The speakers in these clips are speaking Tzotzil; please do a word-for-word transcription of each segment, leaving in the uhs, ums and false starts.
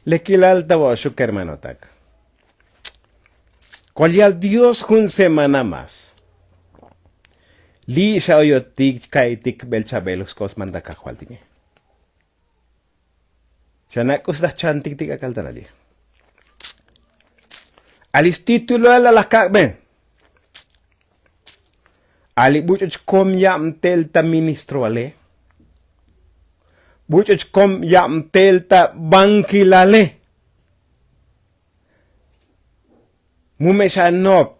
Lekilal ta vo'oxuk kermanotak. Kolyal dios jun semana más. Li' xa oyotik chka'iytik bel chabeluk sk'ops manda kajvaltike. Xa nak'us ta jchantik ti k'ak'al ta nalij. Ali stituloal la laj kak'be. Ali buch'u chkom yabtel ta ministroale. Buch'u chkom yabtel ta bankilale. Mu me xanop.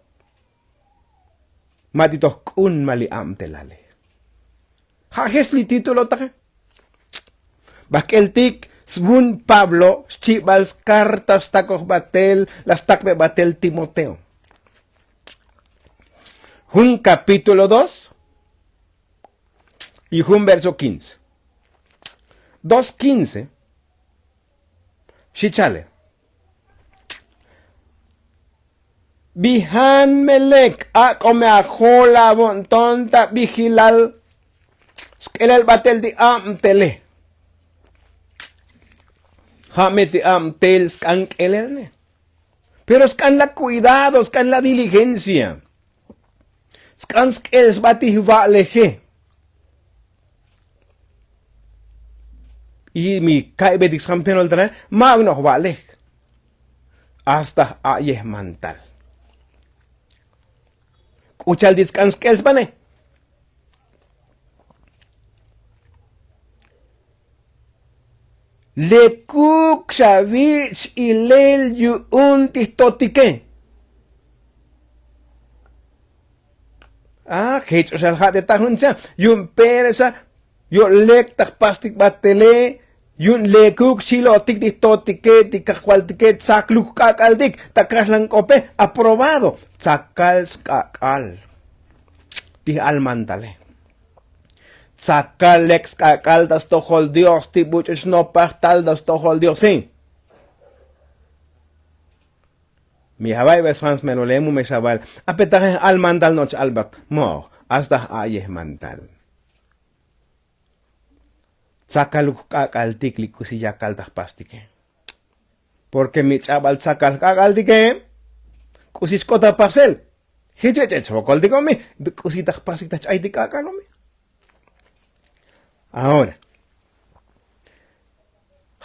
Ma ti toj k'un ma li abtelale. Ja' jex li titulo taje. Bajk'eltik svun pablo xchibal skarta xtakoj batel la stakbe batel timoteo. Jun kapítulo dos y jun verso quince. Dos quince. Xi chale. Bijan me lek ak'o me ajol avo'nton ta bijilal. Sk'elel batel ti abtele. Ja' me ti abtel sk'an k'elelne. Pero sk'an la kuidado sk'an la diligencia. Sk'an sk'el sba ti jva'leje. Y mi ka'ybetik sjan penol tane ma' vino' jva'lej. Hasta j'a'yej mantal. K'u cha'al ti sk'an sk'el sbane. Lekuk xa vich' ilel yu'un ti jtotike. A jech' oxal ja' te ta jun cha' yu'un pere xa. Yo' lek ta jpastik batele yu'un lekuk xilo'otik ti jtotike ti kajvaltike tsakluk jk'ak'altik ta kaxlan k'ope aprobado. Tsakal sk'ak'al ti j'al mantale. Tsakal lek sk'ak'al ta stojol dios ti buch'u chnopaj tal ta stojol diosi. Mi java'ibesfans melole mu me xaval. Apetaje j'al mantal no'och albak mo'oj hasta j'a'yej mantal. Tsakaluk jk'ak'altik li k'usi yakal ta jpastike. Porke mi ch'abal tsakal jk'ak'altike k'usi chk'ot ta pasel. Jich ech'ech' jvokoltikomi k'usi ta jpastik ta jch'aytik k'ak'alomi. Ahora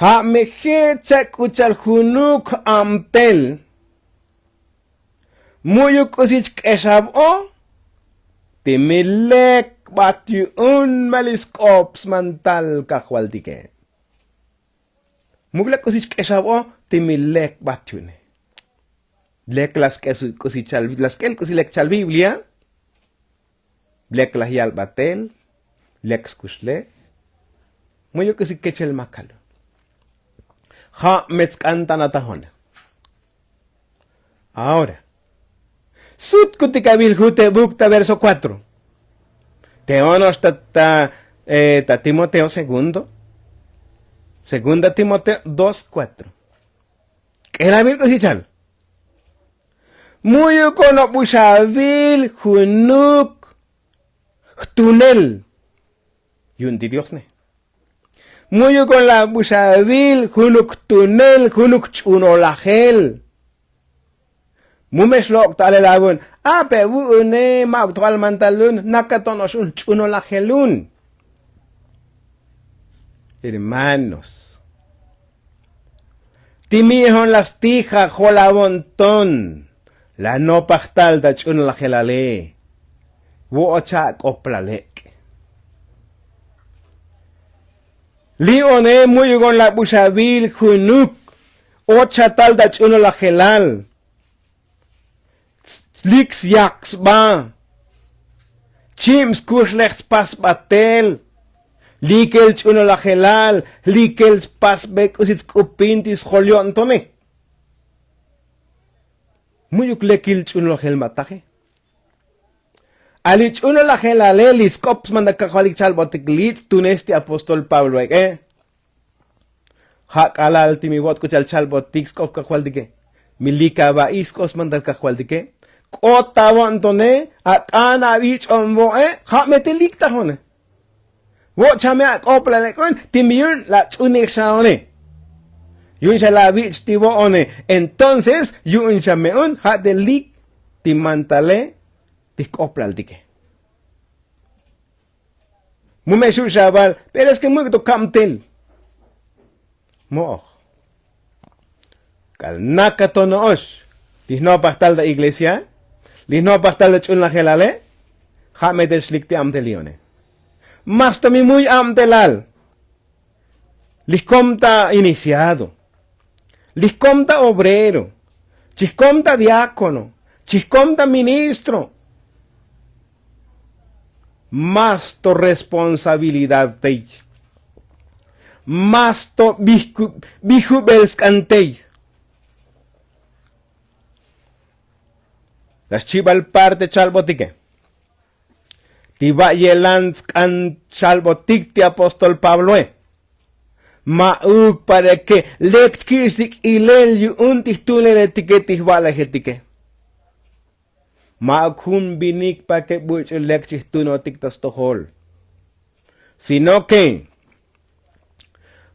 ja' me je' chak' k'u cha'al junuk j'amtel. Mu'yuk k'usi chk'exav'o ti mi lek bat yu'un ma li sk'op smantal kajvaltike. Muk lek k'usi chk'exav'o ti mi lek bat yu'une. Lek la sk'el k'usi lek chal biblia. Lek laj yal batel lek skuxlej. Mu'yuk k'usi kechel makal. Ja' me tsk'an ta natajone. Ahora sut kutik avil jutebuk ta verso kuatro. Te ono'ox ta ta timoteo segundo. Segunda timoteo dos kuatro. K'elavil k'usi chal. Mu'yuk ono'ox avil junuk jtunel. Yu'un ti diosne. Mu'yuk ono'ox avil junuk jtunel junuk ch'unolajel. Mu me xlok' ta alel avun ape' vu'une ma'uk to j'al mantal un naka to'no'ox un jch'unolajel un. Hermanos, ti mi'ejon la stija jol avo'nton la nopaj tal ta ch'unolajelale. Vo'och ak'op la lek'. Li'one mu'yuk on la buxavil junuk ocha tal ta ch'unolajelal. Lik syak sba chib skuxlej tspas batel. Likel ch'unolajelal likel tspas be k'usi tsk'upin ti sjol yo'ntone. Mu'yuk lekil ch'unolajel ma' taje. Ali ch'unolajelalel li sk'op smantal kajvaltik chalbotik li tstunes ti apóstol pablo ek'e. Ja' k'alal ti mi vo't k'u cha'al chalbotik sk'op kajvaltike. Mi lik ava'i sk'op smantal kajvaltike. K'ot ta vo'ntone ak'an avich'on vo'e. Ja' me ti lik tajone. Vo'och xa me ak'oplal ek'un ti mi yu'un la ats'unej xa one. Yu'un xa la avich' ti vo'one. Entonces yu'un xa me un ja' te lik ti mantale ti jk'oplaltike. Mu me xu' xa aval pero es ke muk' to kabtel. Mo'oj. K'al naka to no'ox ti jnopaj tal ta iglesia, li jnopaj tal ta ch'unlajelale, ja' me te xlik ti abtel li one. Mas to mi muy abtelal, li jkom ta iniciado, li jkom ta obrero, chi jkom ta diákono, chi jkom ta ministro. Mas to responsabilidad tey. Mas to bijubel sk'an tey. La xchibal parte chalbotike ti va' yelan sk'an chalbotik ti apóstol pabloe. Ma'uk para ke lek chki'ix ti k'ilel yu'un ti jtuneletike ti jva'lejetike. Ma'uk jun vinik pa ke buch'u lek chi jtunotik ta stojol, sino ke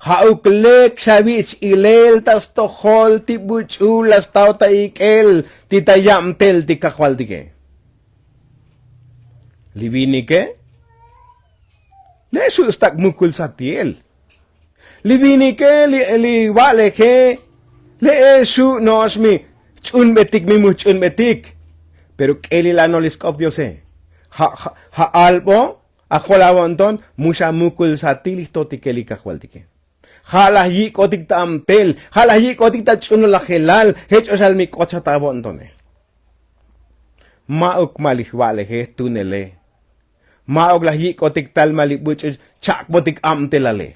ja'uk lek xa vich' ilel ta stojol ti buch'u la stav ta ik'el ti ta yabtel ti kajvaltike. Li vinike le' xu' stak' mukul satiel. Li vinike li va'leje le' xu' no'ox mi jch'unbetik mi mu jch'unbetik. Pero k'elil anol li sk'op diose. Ja' albo ajol avo'nton mu xa mukul sati li jtotike li kajvaltike. Ja' laj yik'otik ta abtel, ja' laj yik'otik ta ch'unulajelal jech o xal mi k'ot xa ta avo'ntone. Ma'uk ma' li jva'leje jtunele. Ma'uk laj yik'otik tal ma' li buch'u chak'botik abtelale.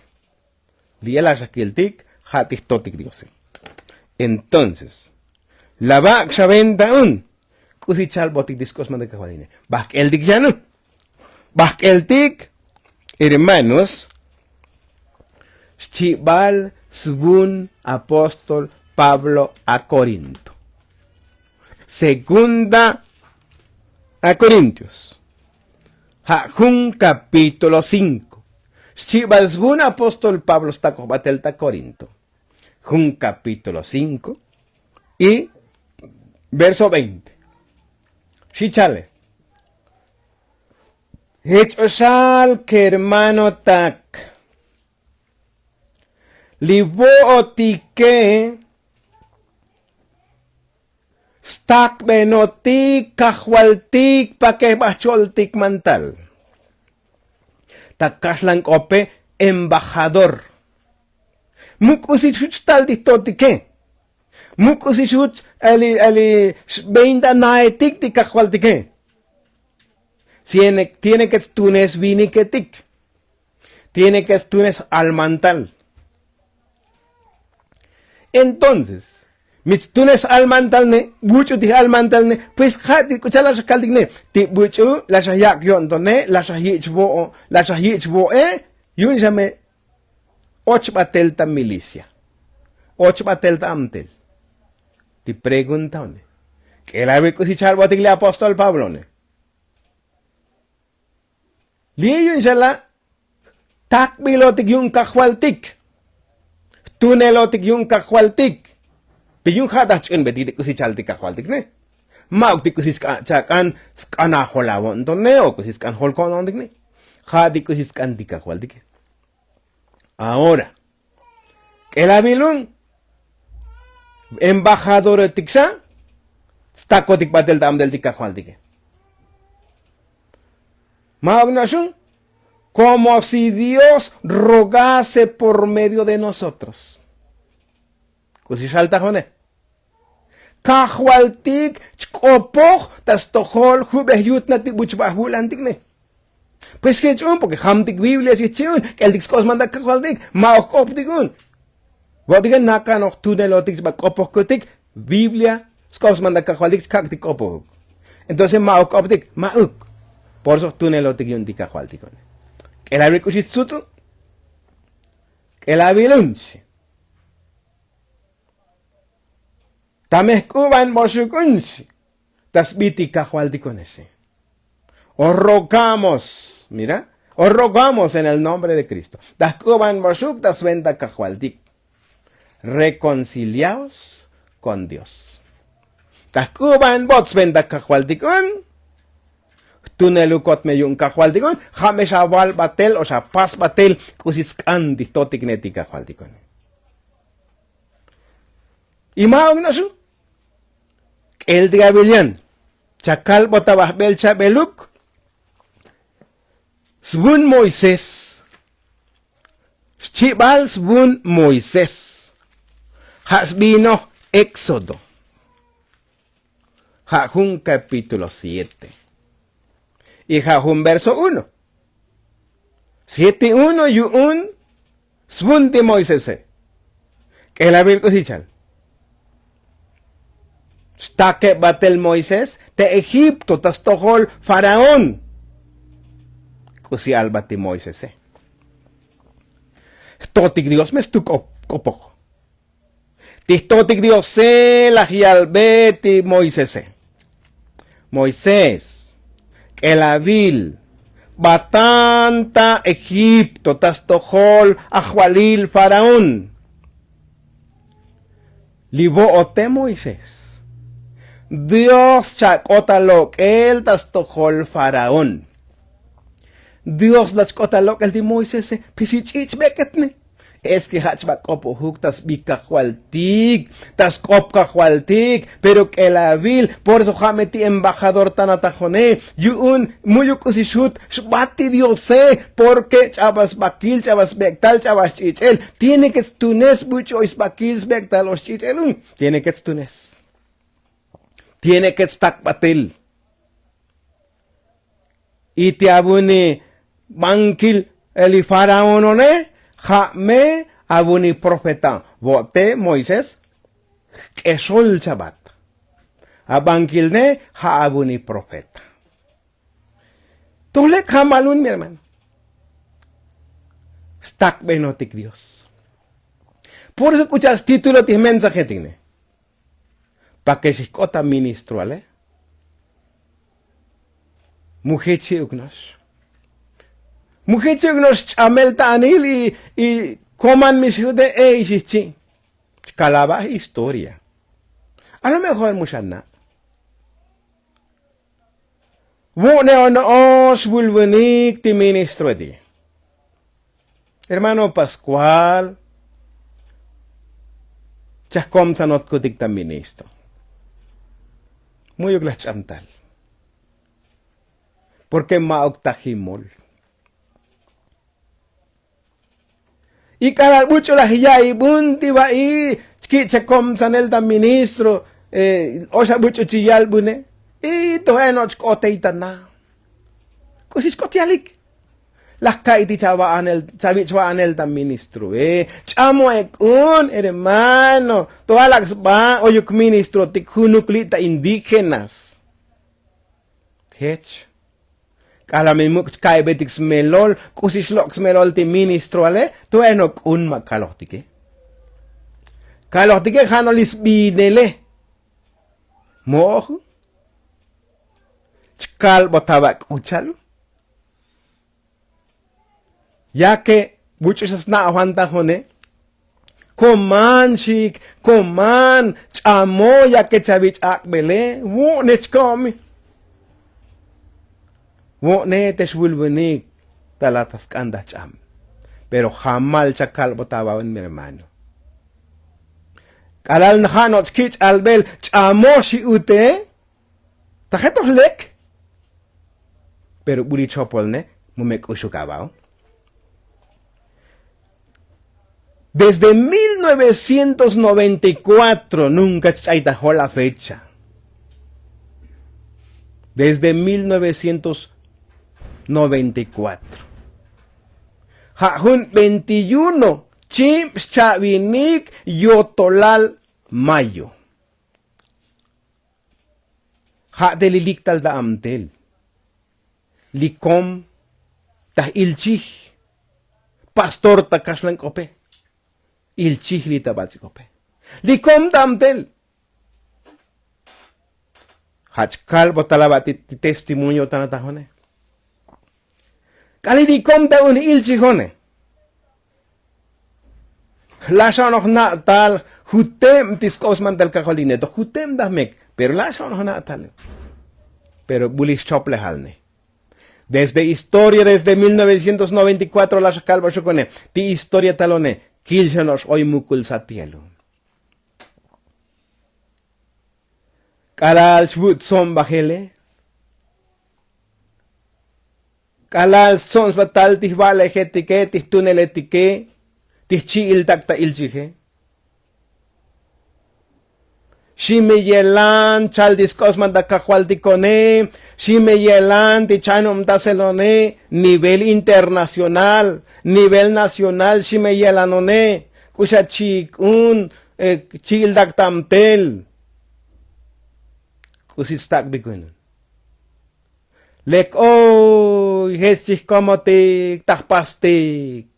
Li yalaj xa kiltik ja' ti jtotik diose. Entonces la vak' xa venta un k'usi chalbotik ti sk'osman ta kajvaltike. Bajk'eltik xanu. Bajk'eltik hermanos. Xchibal svun apóstol pablo a korinto. Segunda a korintios ja' jun kapítulo cinko. Xchibal svun apóstol pablo stakoj batel ta korinto jun kapítulo cinko y verso veinte. Xi chale. Jech o xal kermanotak li vo'otike stakbenotik kajvaltik pa kejbal jcholtik mantal. Ta kaxlan k'ope embajador. Mu k'usi xjuch' tal ti jtotike. Mu k'usi xjuch' ali ali xbeinta naetik ti kajvaltike. Tiene ke tstunes viniketik. Tiene ke tstunes almantal. Entonces mi tstunes almantal ne buch'u ti j'almantal ne. Pues ja' ti k'u cha'al laj xa kaltik ne ti buch'u laj xa yak' yo'ntone laj xa yich' vo'o laj xa yich' vo'e. Yu'un xa me och batel ta milicia. Och batel ta abtel. Ti pregunta one k'elal vi k'usi chalbotik li apóstol pablo ne. Li yu'un xa la' takbilotik yu'un kajvaltik. Jtunelotik yu'un kajvaltik. Pe yu'un ja' ta jch'unbetik ti k'usi chaltik kajvaltik ne. Ma'uk ti k'usi chak'an sk'an ajol avo'ntone o k'usi sk'an jol ko'ntontik ne. Ja' ti k'usi sk'antik kajvaltike. Ahora k'elavilun embajadoretik xa tstakotik batel ta abtel ti kajvaltike. Ma'uk no'oxun komo si dios rogase por medio de nosotros. K'usi xaltaj one. Kajvaltik chk'opoj ta stojol jubej yutna ti buchba jvu'lantik ne. Pues jech un porke jamtik biblia xich chi un k'eltik sk'osmantak kajvaltik. Ma' oj k'optik un. Vo'otike nakanoj tunelotik chba k'opoj kutik biblia. Sk'osmantak kajvaltik chkak'tik k'opojuk. Entonces ma' oj k'optik ma'uk. Por eso tunelotik yu'un ti kajvaltik un. K'elavil k'uxi tsutz'u. K'elavil un chi. Ta me jk'uban boxuk un xi. Ta sbi ti kajvaltik un xi. O rogamos mira. O rogamos en el nombre de kristo ta jk'uban boxuk ta sventa kajvaltik. Rekonciliaos kon dios. Ta jk'uban bot sventa kajvaltik un. Jtunelukot me yu'un kajvaltik un ja' me xaval batel o xapas batel. K'usi tsk'an ti jtotik ne ti kajvaltik un. Y ma'uk no'oxu k'eltik avilyan. Chakalbot aba jbel chabeluk. Svun moisés. Xchibal svun moisés. Ja' sbinoj éxodo. Ja' jun kapítulo siete. Y ja' jun verso uno. Siete uno yu'un svun ti moisese. K'elavil k'usi chal. Xtakeb batel moisés te egipto ta stojol faraón. K'usi albat ti moisese. Jtotik dios me stuk k'opoj. Ti jtotik diose laj yalbe ti moisese. Moisés, k'elavil batan ta egipto ta stojol ajvalil faraón. Li vo'ote moisés. Dios chak'ot alok'el ta stojol faraón. Dios lach k'ot alok'el ti moisese. Pisi ch'ich'bek'etne. Es ke ja' chba k'opojuk ta sbi kajvaltik ta sk'op kajvaltik. Pero k'elavil por eso ja' me ti embajador tana ta jone. Yu'un mu'yuk k'usi xut xbat ti diose. Porke ch'aba sbakil ch'aba sbek'tal ch'aba xch'ich'el. Tiene ke tstunes sbuch'u oy sbakil sbek'tal oy xch'ich'el un. Tiene ke tstunes. Tiene ke tstak batel. Y ti avuni bankil li faraónone ja' me avuni profeta. Vo'te moisés jk'exol chabat. Abankilne ja' avuni profeta. Toj lek jamal un mi hermano. Stakbenotik dios. Por eso k'u cha' stitulo ti jmensajetikne. Pake xijk'ot ta ministroale. Mu jech xi'uk no'ox. Mu jech xi'uk no'ox ch'amel ta anil y koman mi xijute ey xijchi'. Chkalaba' historia. A lo mejor mu xana'. Vu'ne o no'ox vulvunik ti ministro eti. Hermano paskual. Chajkomtsanotkutik ta ministro. Mu'yuk laj ch'amtal. Porke ma'uk ta jimol. Y k'alal buch'u laj ya'ibun ti va'i chki' chakomtsanel ta ministro. Oxa buch'u chi yalbune. Y toj eno' chk'otey ta na. K'usi chk'ot yalik. Laj ka'i ti chava'anel chavich' va'anel ta ministroe. Ch'amo ek'un hermano. Toj alak' sba oyuk ministrotik junuk li' ta indígenas. Jech. K'alal mi muk' chka'ibetik smelol k'usi xlok' smelol ti ministroale. Toj eno' k'un ma' kalojtike. Kalojtike ja' no' li sbinele. Mo'oju. Chkalbot aba k'u cha'al. Yake buch'u xa sna' juan ta jone. Koman xik koman. Ch'amo yake chavich' ak'bele. Vu'ne chkomi. Vu'ne te xvulvunik ta laj ta sk'an ta jch'am. Pero jamal chakalbot aba un mi hermano. K'alal naja' no' chki' ch'albel ch'amo xi'ute. Ta jetoj lek. Pero buli chopol ne. Mu me k'uxuk abao. Desde mil novecientos noventa y kuatro nunka chch'ay ta jol a fecha. Desde mil novecientos noventa y kuatro ja' jun veintiuno chib xchavinik yotolal mayo. Ja' te li liktal ta amtel. Li kom ta j'ilchij. Pastor ta kaxlan k'ope. Ilchij li ta bach' k'ope. Li kom ta amtel. Ja' chkalbot tal aba ti testimonio tana ta jone. K'alil ikom ta un ilchijone. Laj xa onoj na' tal juteb ti sk'op smantal kajvaltik ne to juteb ta jmek. Pero laj xa onoj na' tal. Pero bu li xchoplejal ne. Desde historia desde mil novecientos noventa y cuatro laj xa kalboxukone ti historia talone. Kil xa no'ox oy mukul satijelu. K'alal xvut' tsombajele. K'alal stso'on sba tal ti jva'lejetike ti jtuneletike ti jchi'iltak ta ilchije. Ximeyelan chal ti sk'op sman ta kajvaltikone. Ximeyelan ti chanubtaselone nivel internacional nivel nacional ximeyelanone. K'u xa chi'ik un chi'iltak ta mtel. K'usi tstak'bik un. Lek oy jech chijkomotik ta jpastik.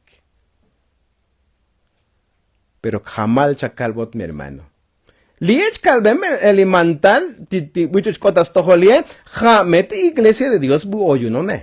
Pero kjamal chakalbot mi hermano. Li'e chkalbe me li mantal ti buch'u chk'ot ta stojol li'e. Ja' me ti iglesia de dios bu oyunone.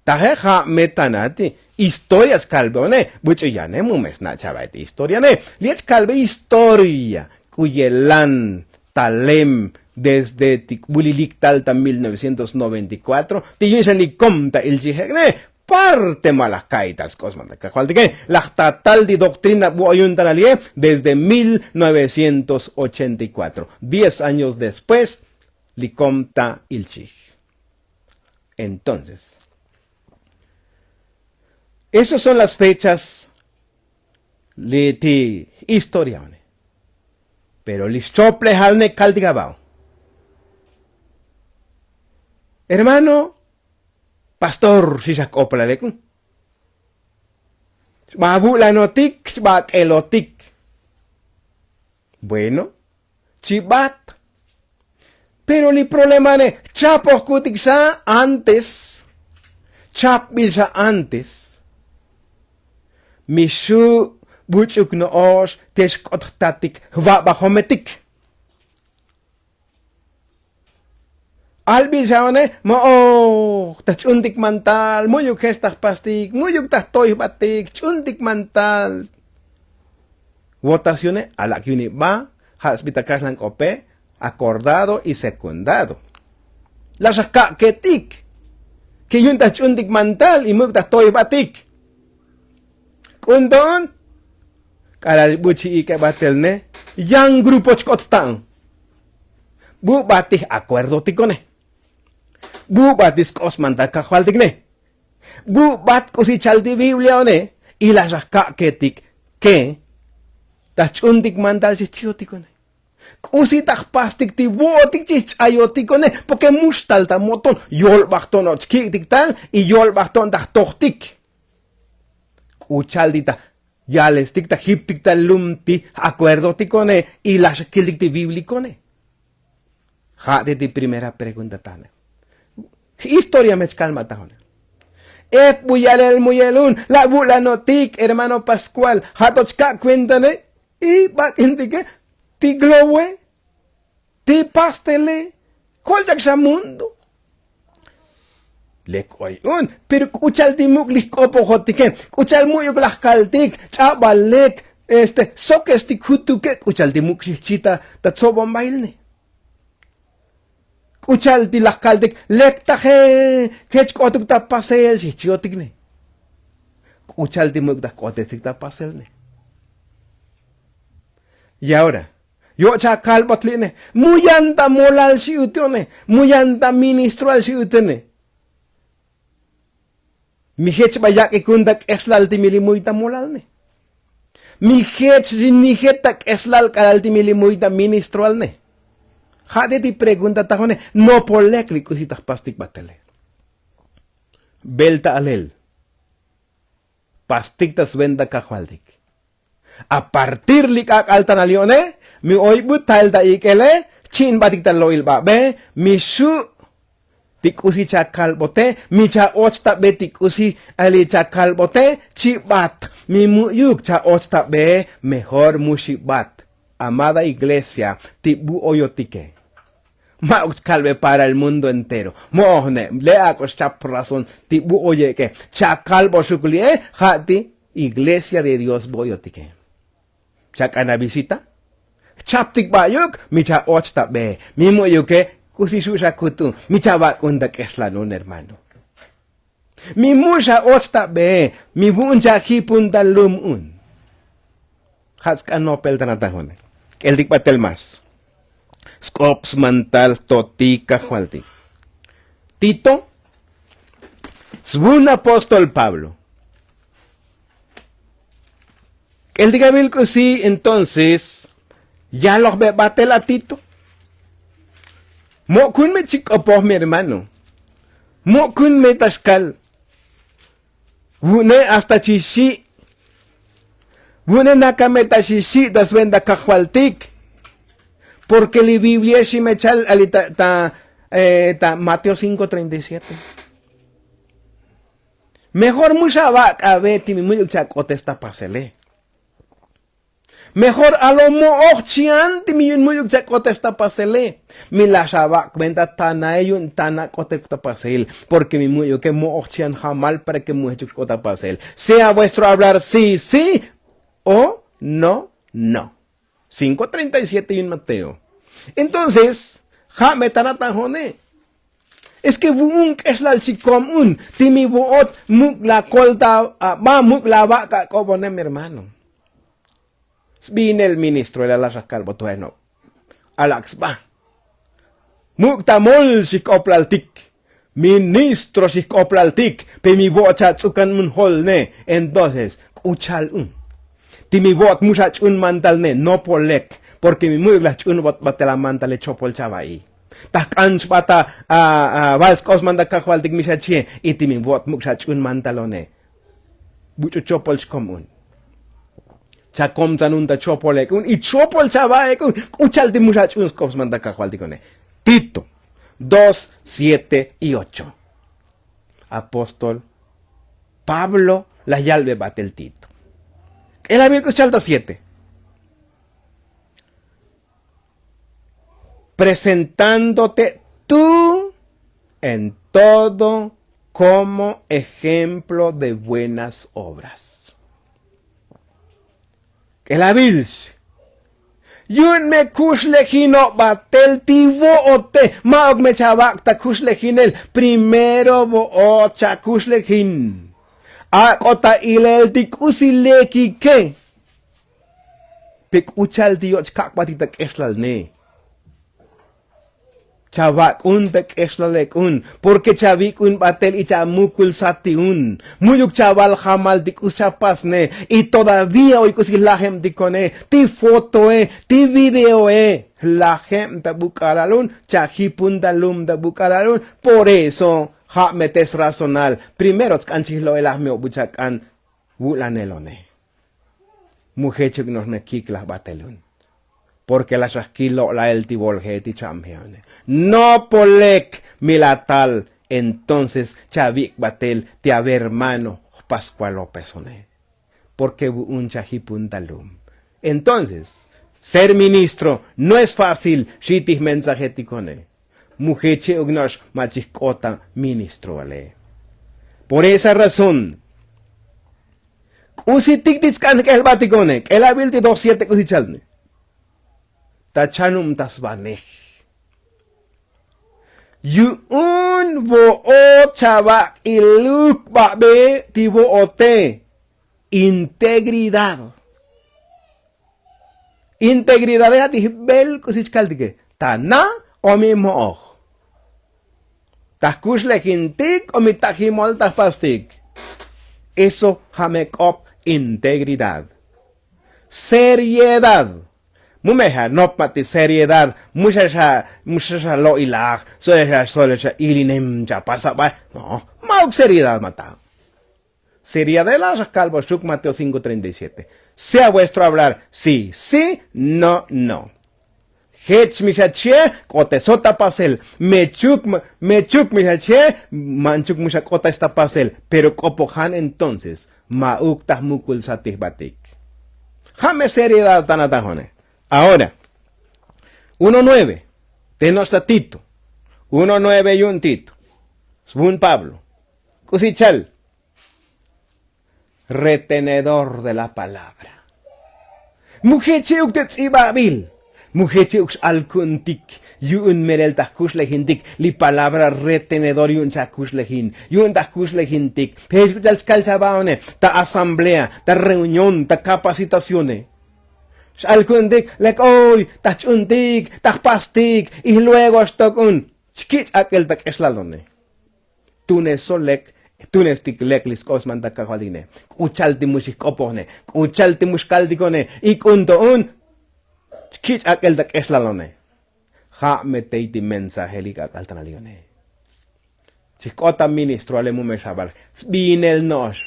Taje ja' me tana ti historia chkalbeone buch'u yane mu me sna' chava'e ti historiane. Li'e chkalbe historia k'u yelan talem desde ti k'u li liktal ta mil novecientos noventa y cuatro ti yu'un xa li kom ta ilchijek'ne. Parte ma laj ka'ital sk'op sman ta kajvaltike. Laj tatal ti doktrina bu oyun tana li'e desde mil novecientos ochenta y cuatro diez años después li kom ta ilchij. Entonces esos son las fechas li ti historia. Pero li xchoplejal ne kaltik abao. Hermano pastor xixak'oplalek un. Xba avu'lanotik xba ak'elotik. Bueno, chibat. Pero li problemane chapojkutik xa antes. Chapbil xa antes. Mi xu' buch'uk no'ox te xk'ot jtatik jvabajometik. Albil xa one mo'oj ta jch'untik mantal mu'yuk jech ta jpastik mu'yuk ta jtoy jbatik jch'untik mantal. Votacione alak' yuni ba ja' sbi ta kaxlan k'ope acordado y secundado. Laj xa kak'ketik ke yun ta jch'untik mantal y mu'yuk ta jtoy jbatik. K'un to'on k'alal buchi ik'e batel ne yan grupo chk'ot ta'on. Bu batij akuerdotikone. Bu batij sk'op smantal kajvaltik ne. Bu bat k'usi chal ti bibliaone. Y laj xa jka'ketik ke ta jch'untik mantal xijchijotikone. K'usi ta jpastik ti vo'otik chijch'ayotikone. Porke mux tal ta moton yolbaj to'on o' chkik'tik tal y yolbaj to'on ta jtojtik. K'u chal ti ta yalestik ta jiptik ta lum ti j'akuerdotikone. Y laj xa kiltik ti biblikone. Ja' ti ti primera pregunta tajne. J'historia me chkalmatajone. Ep bu yalel muyel un la' vu'lanotik hermano paskual ja' to chka' kuentane. Y bak'intike ti globoe ti pastele. Kolch'ak xa mundo. Lek oy un pero k'u cha'al ti muk' li jk'opojotike. K'u cha'al mu'yuk laj kaltik ch'abal lek este sokestik jutuke k'u cha'al ti muk' xijchi ta tsobonbailne. K'u cha'al ti laj kaltik lek taje jech k'otuk ta pasel xijchijotikne. K'u cha'al ti muk' ta jk'otestik ta paselne. Y ahora yo' chakalbot li'ne mu yan ta molal xi'utone. Mu yan ta ministroal xi'utone. Mi jech ba yak'ik un ta k'exlal ti mi li muy ta molalne. Mi jech ri nijet ta k'exlal k'alal ti mi li muy ta ministroalne. Ja' ti ti pregunta tajone. Nopol lek li k'usi ta jpastik batele. Bel ta alel pastik ta sventa kajvaltik. A partir li k'ak'al tanal yo'ne mi oy bu tael ta ik'ele jchi'inbatik ta lo'il babe. Mi xu' ti k'usi chakalbote mi cha'och ta be ti k'usi ali chakalbote. Chibat mi mu'yuk cha'och ta be. Mejor mu xibat. Amada iglesia ti bu oyotike. Ma'uk chkalbe para el mundo entero. Mo'ojne le' ak'o xchap razón ti bu oyek'e. Chakalbo xuk li'e ja' ti iglesia de dios bo'yotike. Chak'ana visita. Jchaptik ba'yuk mi cha och ta be. Mi mu'yuke k'usi xu' xa kut'un mi cha vak'un ta k'exlanun hermano. Mi mu' xa och ta be. Mi vu'un cha jipun ta lum un. Ja' tsk'an nopel ta natajone. K'eltik batel más. Sk'op smantal totik kajvaltik. Tito svun apóstol pablo. K'eltik avil k'usi entonces yalojbe batel a tito. Mo'kun me chik k'opoj mi hermano. Mo'kun me ta xkal. Vu'une hasta chi xi'. Vu'une nakame ta xi xi' ta sventa kajvaltik. Porke li biblia ximechal ali ta ta mateo cinko treinta y siete. Mejor mu xa vak' ave ti mi mu'yuk cha k'otes ta pasele. Mejor alo mo'oj chian ti mi yu'un mu'yuk cha k'otes ta pasele. Mi laj xa vak' venta tanae yu'un tana k'otek ta pasel. Porke mi mu'yuke mo'oj chian jamal para ke mu jechuk xk'ot ta pasel. Sea vuestro hablar si si o no no. Cinko treinta y siete yu'un mateo. Entonces ja' me ta natajone. Es ke vu'un k'exlal chikom un ti mi vo'ot muk' la kolta aba muk' la vak' ak'obone mi hermano. Sbinel ministro el alaxaj kalbo tuenob. Alak' sba. Muk' ta mol xijk'oplaltik. Ministro xijk'oplaltik pe mi vo'ot cha ts'ukan mun jolne. Entonces k'u chal un ti mi vo'ot mu xa ch'un mantalne nopolek. Porke mi mu'yuk laj ch'un vot batel amantale chopol chava'i. Ta jk'an xbat a val sk'op smantal kajvaltik mi xa chie. Y ti mi vo'ot muk' xa ch'un mantalone. Buch'u chopol chkom un. Chakomtzan un ta chopol ek'un y chopol chava ek'un. K'u cha'al ti mu xa ch'un sk'op smantal kajvaltik one. Tito dos siete y ocho. Apóstol pablo laj yalbe batel tito. K'elavil k'u xchal ta siete. Presentándote tú en todo como ejemplo de buenas obras. K'elavilx. Yu'un me kuxlejinob batel ti vo'ote. Ma'uk me chavak' ta kuxlejinel. Primero vo'ot chakuxlejin. Ak'o ta ilel ti k'usi lekike. Pe k'u cha'al ti yoch kak'batik ta k'exlalne. Chavak'un ta k'exlalek'un. Porke chavik'un batel y chamukulsat ti un. Mu'yuk chaval jamal ti k'us chapasne. Y todavía oy k'usi jlajeb ti kone ti fotoe ti videoe. Jlajeb ta buk'alal un. Chajipun ta lum ta buk'alal un. Por eso ja' me te srazonal primero tsk'an chijlo'elaj me obu chak'an. Vu'lanelone. Mu jechuk no'ox me kiklaj batel un. Porke laj xa jkil lo'lael ti volje ti chamjeone. Nopolek mi la tal. Entonces chavik' batel ti avermano jpaskual lópezone. Porke vu'un chajipun ta lum. Entonces ser ministro no es fácil. Xi ti jmensajetikone. Mu jeche'uk no'ox ma' chijk'ot ta ministroale. Por esa razón k'usitik ti tsk'an jk'ejbatikone k'elabil ti dos siete k'usi chalne. Ta chanub ta svanej. Yu'un vo'ot chavak'iluk babe ti vo'ote. Integridad. Integridade ja' ti jbel k'usi chkaltike ta na o mi mo'oj. Ta jkuxlejintik o mi ta jimol ta jpastik. Eso ja' me k'op integridad. Seriedad. Mu me ja' nop ma' ti seriedad mu xa xa mu xa xa lo'ilaj. Sole xa sole xa ilinem chapasabal. No. Ma'uk seriedad ma' ta. Seriadela xa kalbo xuk mateo cinko treinta y siete. Sea vuestro hablar si si no no. Jech mi xa chie k'otesot ta pasel. Mechuk mechuk mi xa chie. Manchuk mu xa k'otes ta pasel. Pero k'opojan entonces ma'uk ta jmukulsatijbatik. Ja' me seriedad ta natajone. Ahora uno nueve. Te no'ox ta tito uno nueve yu'un tito. Svun pablo. K'usi chal? Retenedor de la palabra. Mu jeche'uk te tz'ibabil. Mu jeche'uk x'alku'untik yu'un melel ta jkuxlejintik li palabra retenedor yu'un chakuxlejin yu'un ta jkuxlejintik. Jech k'u cha'al chkal chava'one ta asamblea, ta reunión, ta kapacitacione. X'alku'untik lek oy ta jch'untik, ta jpastik, y luego xtok'un. Xkich' ak'el ta k'exlalone. Tuneso lek tunestik lek li sk'op sman ta kajvaltine. K'u cha'al ti mu xijk'opojne, k'u cha'al ti mu xkaltikone. Ik'un to'un. Xkich' ak'el ta k'exlalone. Ja' me tey ti mensaje li k'ak'al ta nalione. Chijk'ot ta ministroale mu me xaval. Sbinel no'ox,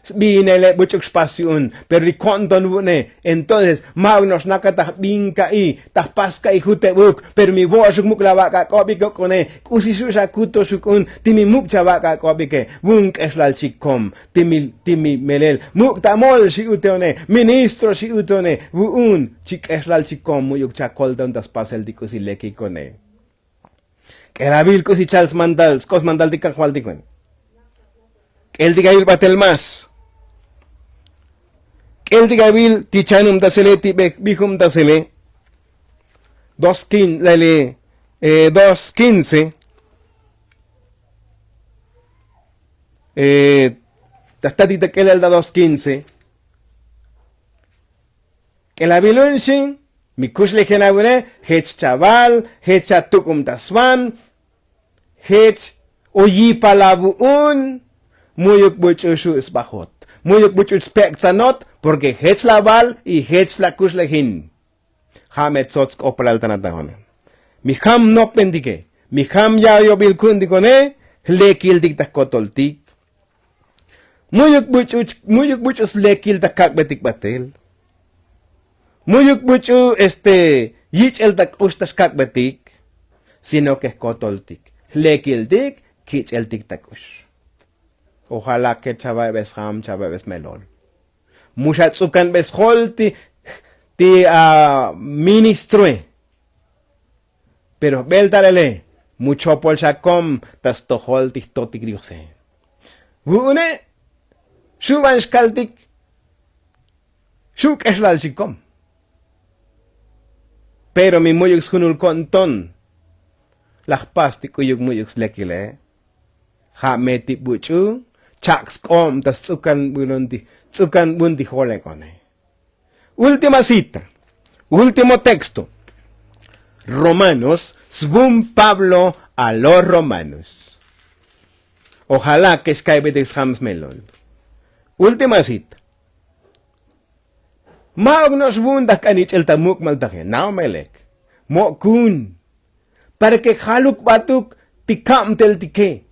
sbinele buch'uk xpas yu'un. Pero li ko'nton vu'une. Entonces ma'uk no'ox nakataj bin ka'i, ta jpas ka'i jutebuk. Pero mi vo'oxuk muk' la vak'ak'obik ok'one. K'usi xu' xakutoxuk'un ti mi muk' chavak'ak'obike? Vu'un k'exlal chikom ti mi melel muk' ta mol xi'uteone, ministro xi'uteone. Vu'un chi k'exlal chikom mu'yuk chakoltaon ta spasel ti k'usi lekikone. K'elavil k'usi chal smantal sk'op smantal ti kajvaltikon. K'eltik avil batel más. K'eltik avil ti chanubtasele ti bijubtasele. Dos kin lele dos kince. Ta jtatik ta k'elal ta dos kince. K'elavilun xin mi kuxlejen avune. Jech chaval, jech chatuk'ubtasvan, jech o yipal avu'un. Mu'yuk buch'u xu' sbajot, mu'yuk buch'u spek'tsanot. Porke jech la val y jech la kuxlejin. Ja' me tsots k'opalal ta natajone. Mi jam nopbentike, mi jam yayobil ku'untikone. Jlekiltik ta jkotoltik. Mu'yuk buch'u mu'yuk buch'u slekil ta kak'betik batel. Mu'yuk buch'u este yich'el ta k'ux ta xkak'betik. Sino ke jkotoltik, jlekiltik, kich'eltik ta k'ux. Ojalá ke chava'ebe sjam chava'ebe smelol. Mu xatz'ukanbe sjol ti ti a ministroe. Pero jbel talele mu chopol xakom ta stojol ti jtotik diose. Vu'une xu' van xkaltik. Xu' k'exlal xikom. Pero mi mu'yuk sjunul ko'nton laj pas ti k'uyuk mu'yuk slekile. Ja' me ti buch'u chak' sk'ob ta stz'ukan bun ti jolekone. Última cita, último texto. Romanos svun pablo a los romanos. Ojalá ke xka'ybetik sjam smelol. Última cita. Ma'uk no'ox vu'un ta jk'an yich'el ta muk' maltaje na'o me lek. Mo'kun para ke jaluk batuk ti kabteltike.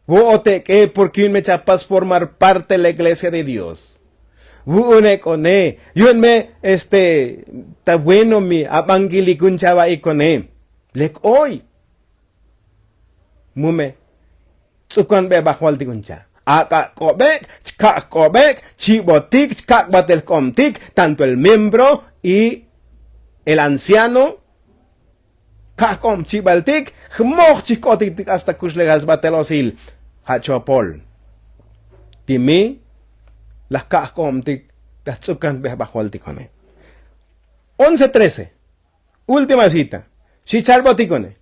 Vo'ot ek'e porke yu'un me chapas formar parte la iglesia de dios. Vu'un ek'one yu'un me este ta bueno mi abankilikun chava'ikone. Lek oy mu me tz'ukanbe bajvaltikun cha' ak'ak'obek' chkak' jk'obek' chibotik chkak' batel jk'obtik tanto el miembro y el anciano. Kajk'ob chibaltik jmoj chijk'otiktik hasta kuxlejal sbatel osil. Ja' chopol ti mi laj kajk'obtik ta jtz'ukanbej bajoltik one. Once trece. Última cita. Xichalbotik one.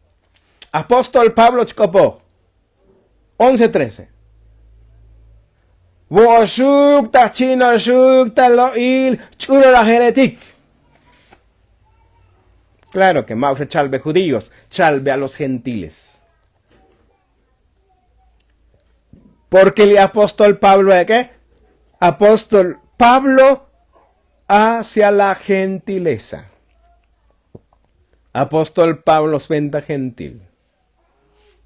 Apóstol pablo chk'opoj. Once trece. Vo'oxuk ta jchi'noxuk ta lo'il ch'ulolajeletik. Klaro ke ma'uk xa chalbe judíos, chalbe a los gentiles. Porke li apóstol pablo ek'e apóstol pablo hacia la gentileza. Apóstol pablo sventa gentil.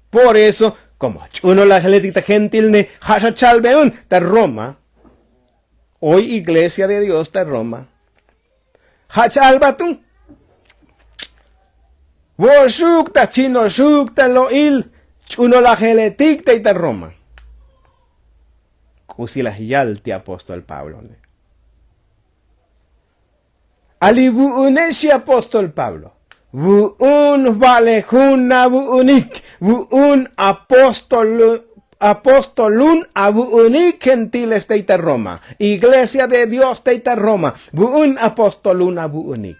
Por eso komo ch'unolajeletik ta gentil ne ja' xa chalbe un ta roma. Oy iglesia de dios ta roma. Ja' cha'albat un vo'oxuk ta chinoxuk ta lo'il ch'unolajeletik tey ta roma. K'usi laj yal ti apóstol pablo ne. Ali vu'une xi apóstol pablo. Vu'un va'lejun avu'unik, vu'un apostolun avu'unik gentiles tey ta roma, iglesia de dios tey ta roma, vu'un apostolun avu'unik.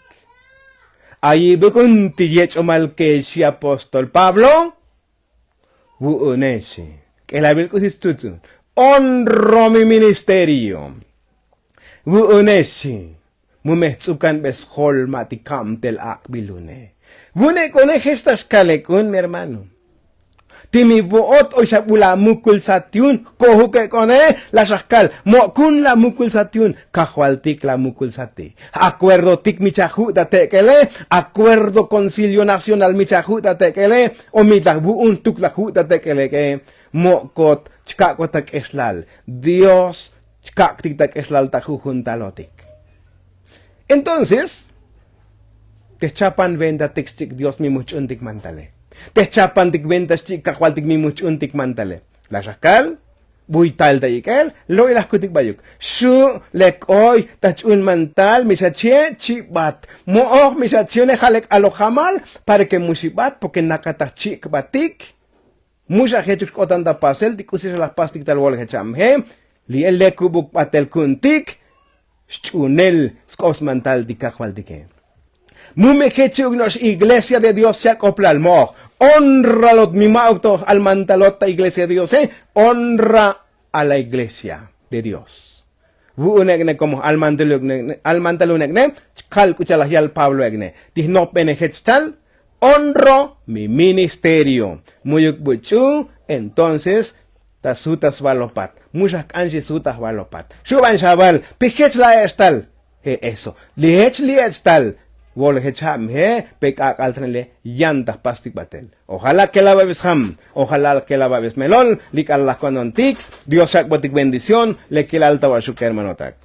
Ayi' vuk'un ti yech'omal ke xi apóstol pablo. Vu'unex xi, k'elabil k'usi stzutzun, honro mi ministerio. Vu'unex xi, mu me jtz'ukanbe sjol ma' ti kabtel ak'bilune. Vu'un ek'one jech ta xkal ek'un mi hermano. Ti mi vo'ot oy xa bu la mukulsat yu'un, kojuk ek'one. La xa jkal, mo'kun la mukulsat yu'un. Kajvaltik la mukulsati. Akuerdotik mi cha ju' ta tek'ele. Akuerdo koncilio nacional mi cha ju' ta tek'ele. O mi ta vu'un tuk la ju' ta tek'eleke. Mo'kot chkak'ot ta k'exlal. Dios chkak'tik ta k'exlal ta jujuntalotik. Entonces te jchapan ventatik xchik' dios mi mujch'untik mantale. Te jchapantik venta xchik' kajvaltik mi mujch'untik mantale. La xa jkal, buy tal ta ik'el. Lo'il la jkutik bayuk, xu' lek oy ta jch'un mantal mi xa chie' chibat. Mo'oj mi xa chione ja' lek aloj jamal para ke mu xibat porke nakat ta jchik'batik. Mu xa jechuk xk'otan ta pasel ti k'usi xa la jpastik tal volejech abmeje. Li'e lekubuk batel ku'untik xch'unel sk'op smantal ti kajvaltike. Mu me jechi'uk no'ox iglesia de dios xak'oplal mo'oj. Honralot mi ma'uk to almantalot ta iglesia de diose. Honra a la iglesia de dios. Vu'un ek'ne komo almantalun ek'ne chkal k'u cha' laj yal pablo ek'ne ti jnopbene jech tal. Honro mi ministerio. Mu'yuk bu ch'u entonces ta sut ta svalopat. Mu xa jk'an xi sut ta jvalopat xu' ban xa val pi jech la ech' tal. Je' eso li jech li ech' tal. Volejech ja' mije pe k'ak'al ta nele yan ta jpastik batel. Ojala ke la vabe sjam. Ojala ke la vabe smelol. Li k'al la jkonontik. Dios xak'botik bendición. Lekilal ta vaxuk kermanotak.